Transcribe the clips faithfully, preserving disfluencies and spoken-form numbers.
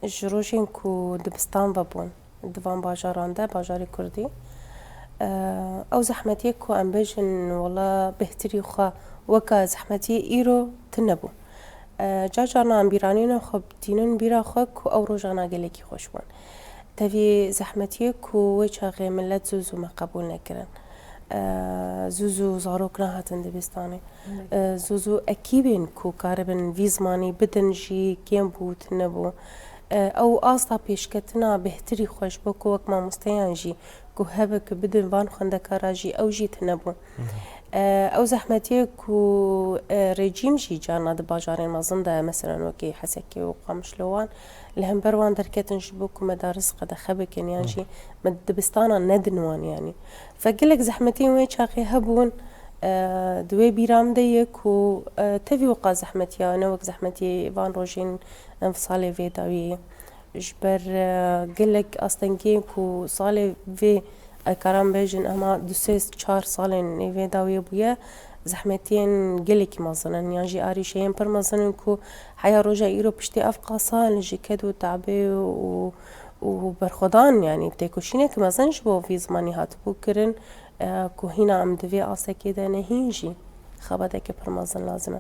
Ji rojên ku dibistan vebûn di van bajaran de, bajarê Kurdî, e, ew zehmetiyê ku em bêjin wela bêhtirî xwe weke zehmetiyê îro tune bû. E, car carna em bîranîna xwe tînin bîra xwe ku ew rojana gelekî xweş bûn. Tevî zehmetiyê ku wê çaxê milet zû zû me qebûl nekirin. E, zû zû zarok nehatin dibistanê. E, zû zû ekîbên ku karibin vî zimanî bidin jî kêm bû, tune bû. E, ew asta pêşketina bêhtirî xwe ji bo ku wek mamosteyan jî ku hebe ku bidin van xwendekara jî ew jî tune bû. E, ew zehmetiyê ku, e, rejîm jî carna di bajarên mezin de, meselen wekî Hesekê û Qamişlo wan, li hember wan derketin ji bo ku medaris qedexe bikin, yan jî me dibistana nedin wan yanî. Fe gelek zehmetiyên wê çaxê hebûn, e, di wê bîra min de ye ku, e, tevî wiqa zehmetiya, ne wek zehmetiyê van rojên em salê vê dawiyê. Ji ber, e, gelek astengiyên ku salê vê, e, karan bêjin, ema du sê çar salên ê vê dawiyê bûye, zehmetiyên gelekî mezin in, yan jî arîşeyên pir mezin in ku heya roja îro piştî ev qasa li ji ked û tabê û, û berxwedan, yanî têkoşînek mezin ji bo vî zimanî hatibû kirin, e, ku hîna em di vê asekê de ne hîn jî xebateke pir mezin lazim e.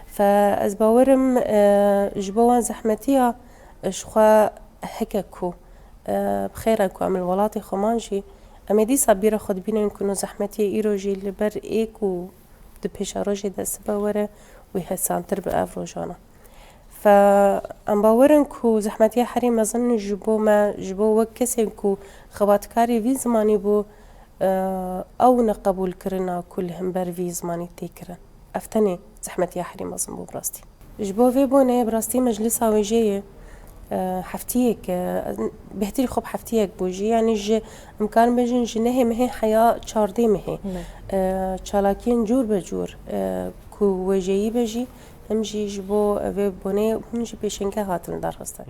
Fe ez bawerim, e, ji bo wan zehmetiya, e, ji xwe heke ku, e, bi xêr e ku em li welatê xwe man jî, em ê dîsa bîra xwe dibînin ku no zehmetiyê îro jî li ber ê ku di pêşerojê de sibe were, wî hesantir bi ev rojana. Fe em bawer in ku zehmetiya herî mezin ji bo me, ji bo wek kesên ku xebatkarê vî zimanî bû, e, ew neqebûlkirina ku li hember vî zimanî tê kirin. Ev tenê zehmetiya herî mezin bû bi rastî. Ji bo vê bonê bi rastî meclisa wêjeyê, e, heftiyek, e, bêhtirî xwe bi heftiyek bû jî, yanî ji, em karin bêjin ji nehê mehê heya çardê mehê, e, çalakiyên cûr be cûr, e, ku wêjeyî be jî, him jî ji bo vê bonê hûn jî pêşenge hatin darxistin.